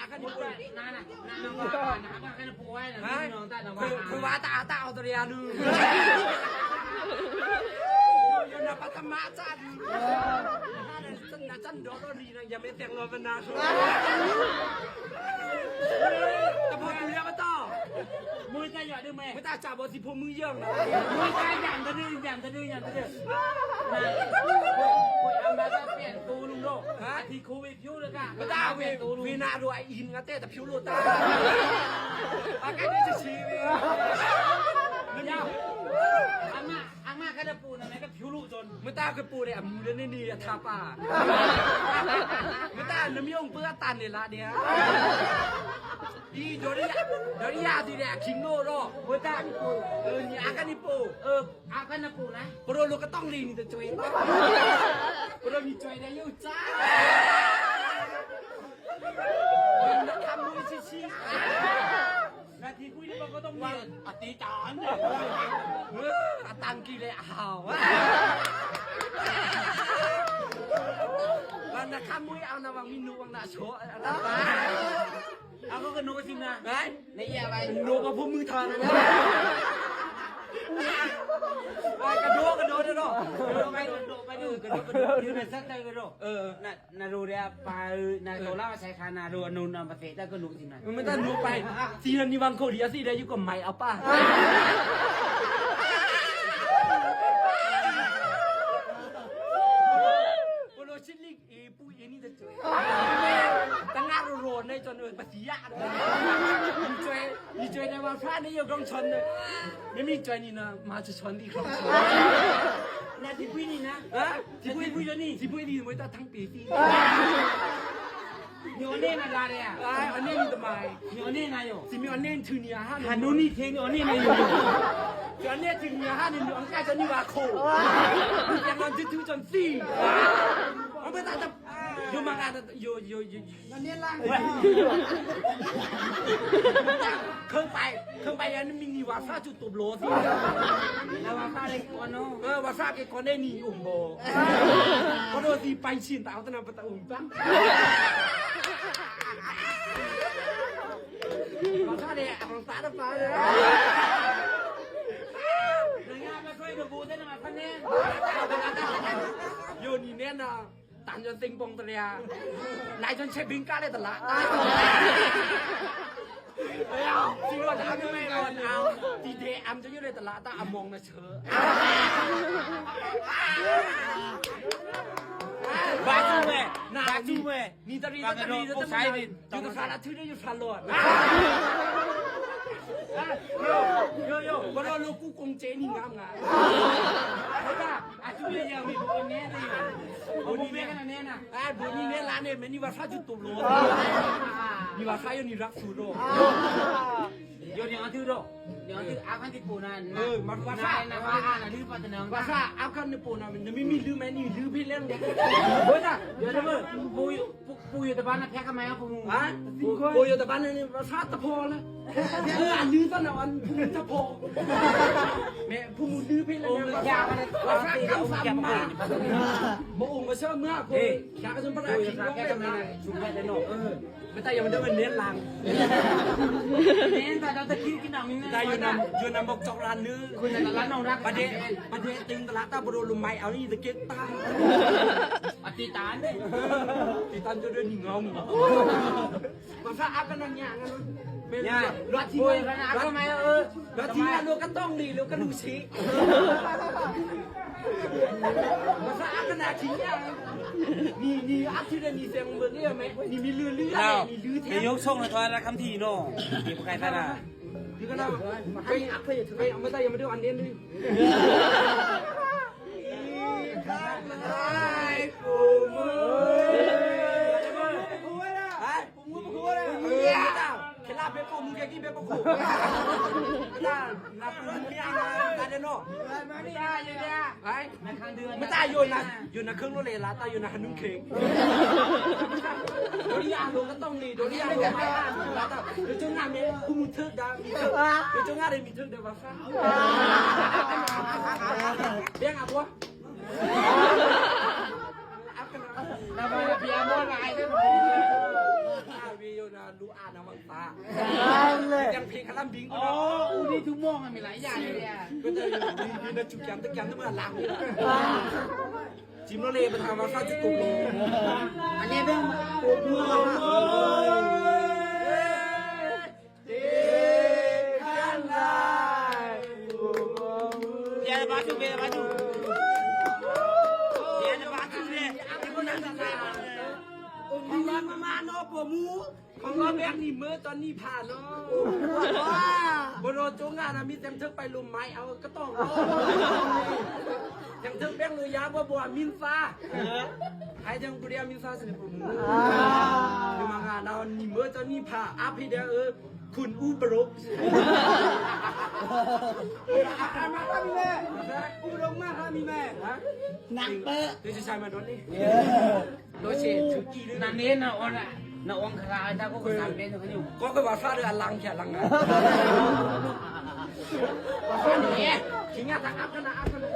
ອາການິໂປ ນານະ ນານະ ວ່ານາອາການິໂປໄວ້ນະ ຮະ ນ້ອງຕານະ ຄື ວ່າ ຄືວ່າຕາ ຕາເອົາຕະເລຍນຶ່ງ ໂຍນາປະຕະມະຈານ ນາຈັນດອກດອນດີນະ ຢ່າແມ່ນແຕງລອນມານາ ຕະໂພຕູຍາມະຕອ ມື້ຕາຢອດດືແມ່ ມື້ຕາຈາບໍຊິໂພມືເຢີງນະ ມື້ຕາຢາມຕະດຶງ ຢາມຕະດຶງ ຢາມຕະດຶງ ນະ ໂອ້ຍ ອາມາກະປ່ຽນຕູລຸງໂດ ຮະ ທີ່ໂຄວິດ Piu le ka. Betul, Piu. Piu na dua in ngate ta Piu lu ta. Pakai dia cuci. Ya. Ama, ama kada pu na ka Piu lu ton. Mata ke pu de amu de ni ni ya tapa. Mata na mi ong pe atan de la dia. Di dori ya, dori ya di de king no ro. Mata ni pu. Eh, ni akan ni pu. Eh, Apa na pu na? Pero lo ka tong li ni ta cuy. Pero ni cuy da yu ca. Na ka mu si si. Na ti kui ni ba ka tong li. Ati tan. Atan ki le hao. Na ka mu au na wang minu wang na so. ເອົາ ກໍກະໂນຊິມນະ ໄດ້ ໃນເອໄວ ໂນກໍພວກມຶງທານ ກະໂດ ກະໂດເດີ ກະໂດໄປ ໂດໄປ ກະໂດ ກະໂດ ຢູ່ໃນສັດເດີ ກະໂດ ເອີ ນະ ນະໂດເດ ປາ ນະໂຕລາວໃສ່ຄາ ນະໂດ ອະນຸນຳປະເທດ ກະໂນຊິມນະ ມັນຕະໂນໄປ ຊີນະນິວັງໂຄເດຍ ຊີໄດ້ຢູ່ກັບໄມ ເອົາປະ ໂປໂລຊິລິກ E pui ini de cuy. Tengah roro ne con, eh, pasia. Ni cuy, ni cuy ne wa fa ne yo dong con ne. Ne mi cuy ni na ma cuy con di dong con. Na ti pui ni na. Ha? Ti pui ni. Ti pui ni mo ta tang pi ti. Ni one na la de ya. Ai, one ni de mai. Ni one na yo. Ti mi one tu ni ha. Ha no ni te ni one na yo. Ti one tu ni ha ni ni on ka ni wa ko. Yang on tu tu con si. ເຮົາໄປຕາມ ຢູ່ມັງການ ຢູ່ ຢູ່ ຢູ່ ເຄື່ອງໄປ ເຄື່ອງໄປອັນມີນິວາຊາຈຸດຕົບໂລຊິ ລະວາຊາເລັກກ່ອນເນາະ ເອີ ວາຊາເກັກກ່ອນໄດ້ໜີອຸມບໍ່ ເພາະໂດຊິໄປຊິນຕາເອົາຕະນຳປະຕະອຸມຕັ້ງ ວາຊາເດ ອາຂອງຕາຕະປາເດ ນາງາມາຊ່ວຍດູບູເດ້ນະມາພັນແນນ ໂຍນີແນນນະ Tan yon ting pong tria. Lai yon che bing ka le tala. Ai, yo. Ai, yo. Ti lo ta me lo na. Ti de am jo yo le tala ta among na che. Ba tu me. Ba tu me. Ni tari ta ni ta. Yo ta fa la tu de yo fa lo. Yo, yo, yo. Ba lo lo ku kong che ni ngam nga. Ba ta. Atu le yang mi bo ne ta yo. Bo ni ne na ne na. Ai, bo ni ne la ne, me ni wa sa ju tu lo. Ni wa sa yo ni rak su lo. Yo ni atu do. Ni atu akan ti po na. Eh, ma wa sa. Na wa na lu pa ta na. Wa sa akan ni po na, ni mi mi lu me ni lu pi len. Bo ta. Yo de bo. Bo yo. ປູ່ ປູ່ຢູ່ຕະບ້ານນະ ແພກກັນໄໝເອົາປູ່ ຮະ ປູ່ ປູ່ຢູ່ຕະບ້ານນີ້ ພາສາຕະພໍລະ ເອີ ອັນນີ້ຕອນນັ້ນ ອັນພູຕະພໍ ແມ່ ພູດືເພລະ ໂອ້ຍ ຍາວ ພາສາກຳສາມາ ບໍ່ອົງມາເຊີເມືອ ເອີ ຢາກຈະປະດາ ເອີ ກິນ ຢາກຈະປະດາ ຊຸມແພດເນາະ ເອີ ແມ່ຕາຍັງບໍ່ໄດ້ເງິນລ້ານ ແມ່ນຕາເຈົ້າຕະຄິວກິນເອົາ ແມ່ຕາຢູ່ນຳ ຢູ່ນຳບັກຈອກລານນີ້ ຄຸນລະລານນ້ອງຮັກ ປະເດ ປະເດຕຶງຕະຫຼາດຕາບໍ່ໂດນລົມໄມ້ ເອົານີ້ຕະເກັດຕາ ອະຕິຕານເດ້ ຕິຕານຈະເດີນເຫງົາ ພາສາອາກະນັນຍາງ ຍາ ລັດທີ່ ລັດທີ່ ລັດທີ່ ລັດກະຕ້ອງດີ ລັດກະດູຊິ ພາສາອາກະນາຂີ້ຍາງ ນີ້ ນີ້ອາທິດນີ້ແຊງເບິ່ງເດ້ແມ່ ນີ້ມີລືລື ນີ້ລືແທ້ ໄປຍົກຊົງນະທອດລະຄຳທີ່ເນາະ ທີ່ບໍ່ໃກ້ຕາດາ Dia kena makan apa ya tu? Ai, mata yang ada anden ni. Ikan lai pumur. Hai, pumur pumur. Pumur ya. Kena be pumur. Kaki bebek ko. Kita nak pergi, kita ada no. Hai. Mata yo na, yo na keng lo le la, ta yo na hanung keng. Dori alo ka tong ni, dori alo mai la ta. Yo jong na me ku mu thek da, mi thek. Yo jong na de mi thek da ba fa. Biang apa? Apa na? Nama dia mau lai de. Abi yo na. ລູກອານນະຫວັງຟ້າ ນັ້ນແຫຼະ ຍັງເພງຄະລຳບິງ ອໍ ອູນີ້ທຸກໝ່ອງມັນມີຫຼາຍຢ່າງເລີຍ ກໍຈະຢູ່ ຢູ່ໃນຈຸກແກມຕະແກມນຳເມືອຫຼັງ ຈິມໂລເລປະທານມາຊາຈິຕຸໂລ ອັນນີ້ເບິ່ງໂກເມືອ ເຈຄັນໄດ ເຈບາຈູເບບາຈູ ເຈບາຈູເບ ເຈບາຈູເບ ໂອ້ ມາ ມາ ມາເນາະ ໂປໝູ ຂອງເຮົາແບບນີ້ເມີຕອນນີ້ຜ່ານເນາະ ບໍ່ລໍໂຈງງານນະ ມີແຕ່ເທິກໄປລົມໄມ້ເອົາກະຕ້ອງເນາະ ແຕ່ເທິກແບງໂລຍາບໍ່ບໍ່ມີນຟ້າ ໃຫ້ທັງບໍລິຫານມີນຟ້າສະເໜີໂປຣໂມດ ອ່າ ມາງານເຮົານີ້ເມີຕອນນີ້ຜ່າ ອັບໃຫ້ແດ່ເອີ ຄຸນອູປະລົກ ມາທາງນີ້ແມ່ ອຸປະລົກມາທາງນີ້ແມ່ ຮະ ໜັງເປີ ຄືຊິໃສ່ມາໂດນນີ້ ໂດຍເສດຖືກີນະ ນາເນນນະອອນນະ ນະອອງຄາລາ ເຈົ້າກໍສາມເປັນຢູ່ ກໍຄືວ່າຟ້າເດີອັນຫຼັງເພຍຫຼັງນະ ວ່າຟ້ານີ້ ຊິຍາກທາງອັບກັນນະ ອັບກັນນະ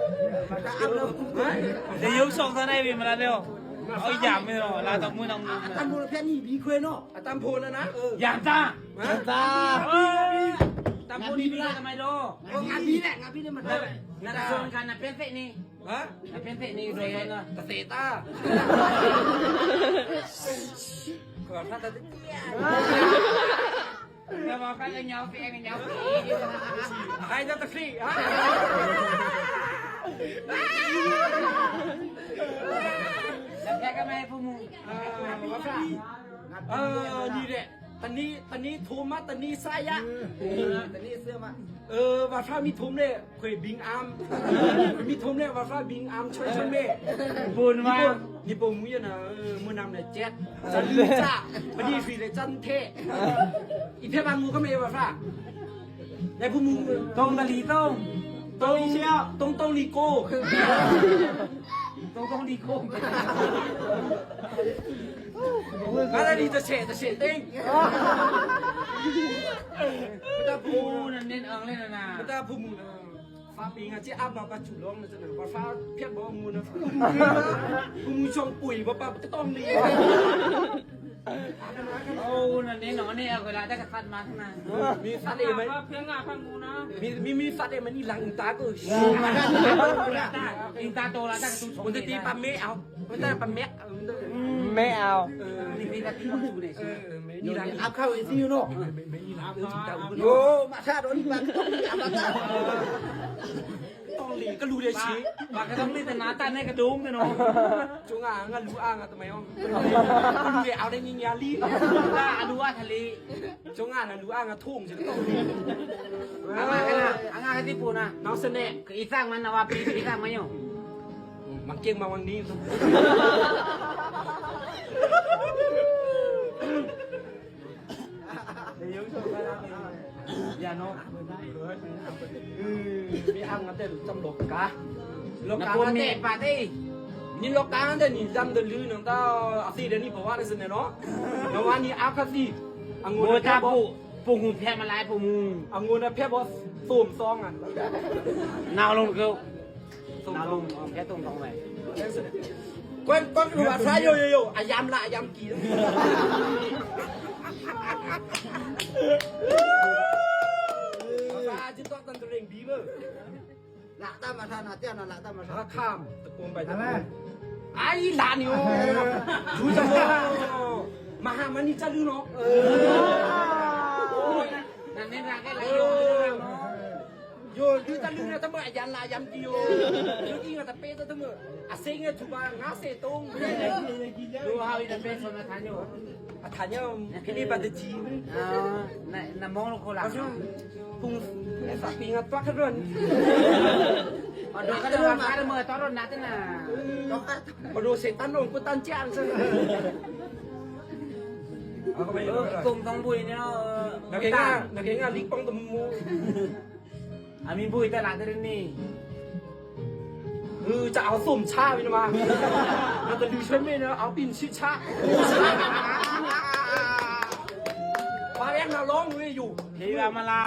ອັບແລ້ວ ຈະຍົກສອງທາງໃນເວມາລາແລ້ວ ເອົາຢາມແມ່ນລາວຕະມືນຳ ຕຳໂພນແພນນີ້ບີເຄວເນາະ ອາຕຳໂພນນະ ເອີ ຢາມຕາ ຢາມຕາ ເອີ ຕຳໂພນນີ້ບີທຳໄມໂລ ໂອ ງາບີແຫຼະ ງາບີແຫຼະ ມັນ ນັກຊອນກັນນະ ເປັນເຕະນີ້ ຮະ ເປັນເຕະນີ້ໂດຍນະ ຕະເຕະຕາ ຂອບທ່ານຕະເຕະ ແລ້ວວ່າໃຜກໍຍາວເຕະ ຍາວເຕະ ໃຜຈະຕະຄຣີ ຮະ ແລ້ວແພ້ກໍມາໃຫ້ຜູ້ໝູ່ ເອີ ວ່າ ເອີ ນີ້ແຫຼະ ຕານີ້ ຕານີ້ໂທມາ ຕານີ້ຊາຍະ ເອີ ຕານີ້ເຊື່ອມາ ເອີ ວ່າຖ້າມີໂທມເດ້ ເຄີຍບິງອາມ ມີໂທມເດ້ ວ່າຖ້າບິງອາມ ຊ່ອຍ ຊ່ອຍແມ່ ບຸນວ່າ ນິໂປງ ມີຢູ່ນະ ເອີ ມື້ນຳນະ ແຈັດ ຈະລືຈະ ບາດນີ້ຟີເລຈັນເທ ອີເທບາງູກໍແມ່ນວ່າຖ້າ ໃນຜູ້ໝູ່ ຕົງຕະລີຕົງ ຕົງ ຕົງ ຕົງລີໂກ ຕົງ ຕົງລີໂກ ມາລະດີຕະເສດ ຕະເສດເຕັງ ມັນຕາຜູ້ ໂອ້ ນັ້ນເນັ້ນເອີງເລີຍນະ ມັນຕາຜູ້ໝູ່ນະ ຟ້າປີງາຈິອັບມາປະຈຸລອງນະ ຈະນະ ວ່າຟ້າພຽກບໍ່ໝູ່ນະ ຜູ້ໝູ່ຊ່ອງປຸຍບໍ່ປະກະຕ້ອງດີ ໂອ້ ນັ້ນເດ້ເນາະ ນີ້ເອົາເວລາຈັກກະຄັດມາທັງນັ້ນ ມີສັດເອໄໝ ເພງງາພັງໝູນະ ມີ ມີ ມີສັດເອໄໝ ນີ້ຫຼັງອິງຕາກໍ ໂອ້ ອິງຕາໂຕລະຈັກກະຕຸ ມັນຈະຕີປາແມະເອົາ ມັນຈະປາແມະ ແມະເອົາ ເອີ ນີ້ມີກະຕິມັນຢູ່ໃນ ເອີ ນີ້ລະ ອັບເຂົ້າອີຊີເນາະ ໂອ້ ມາຊາດອນນີ້ມາ ຕ້ອງລີກະລູເດຊີ ປາກກະຕ້ອງລີແຕ່ໜ້າຕັນໃນກະດຸງເນາະ ຈົງອາງະລູອາງະຕະໄມອອງ ກະລູເດເອົາໄດ້ຍິງຍາລີ ລາອາລູອາທະລີ ຈົງອາງະລູອາງະທຸງ ອາງາກະນາ ອາງາກະຕິປູນະ ນ້ອງສະແນກ ອີສາກມັນນະວ່າປີ ອີສາກມາຢູ່ ມັນເກັ່ງມາວັງນີ້ ຢ່າເນາະ ເອີ ມີອັງແຕ່ຈຳຫຼົກກາ ຫຼົກກາແຕ່ປາເຕ ນີ້ຫຼົກກາແຕ່ນີ້ຈຳເດີລືນຳຕາອາຊີດນີ້ ເພາະວ່າໄດ້ສະແນເນາະ ແຕ່ວ່ານີ້ອາຄາຊີ ອັງໂງ ໂບຕາປູ ປູຫູແພມາຫຼາຍປູໝູ ອັງໂງນະແພບໍ່ໂສມຊອງອັນ ນາວລົງເກີ ນາວລົງແພຕົງຕອງໄວ້ ກ່ອນ ກ່ອນວ່າຊາໂຍໂຍໂຍ ອາຍາມລະອາຍາມກີ ອາຈິຕອກຕັນຕະເລງບີເບີ ລະຕາມາທານາເຕຍນະ ລະຕາມາທານາ ຄາມ ຕະໂກນໄປຕະໂກນ ອາອີຫຼານໂຍ ເອີ ມະຫາມະນີຈະລືເນາະ ເອີ ນັ້ນແມ່ນລະໄດ້ລະໂຍ ໂຍ ລືຕະລືນະຕະເມີອາຍານລາຍາມກິໂຍ ໂຍອີງະຕະເປຕະເມີອາເຊງະທຸບາງາເສຕົງ ໂຍເຮົາອີຕະເປສົນນະທານໂຍ ອາທານໂຍ ພິນີປາຕະຈີ ເອີ ນະ ນະໂມໂລໂຄລາ ປຸງ ສາປີງາຕົວກະເດີນ ອະໂດກະເດີນມາຕະເມີຕອນລົນນະຕະນາ ອະໂດເສຕັນອົງກຸຕັນຈານ ເອີ ກົງຕ້ອງບຸຍເນາະ ເອີ ນາງເອງງາ ນາງເອງງາລິກປອງຕະມູ ອາມີບຸຍຕະຫຼາດເດນີ້ ຄືຈະເອົາສົ້ມຊາວິນມາ ນາງກະລືເຊີນເມນເອົາປິ່ນຊິຊາ ມາແລ້ວນາງຮ້ອງເວີຍຢູ່ ເທວາມາລາ.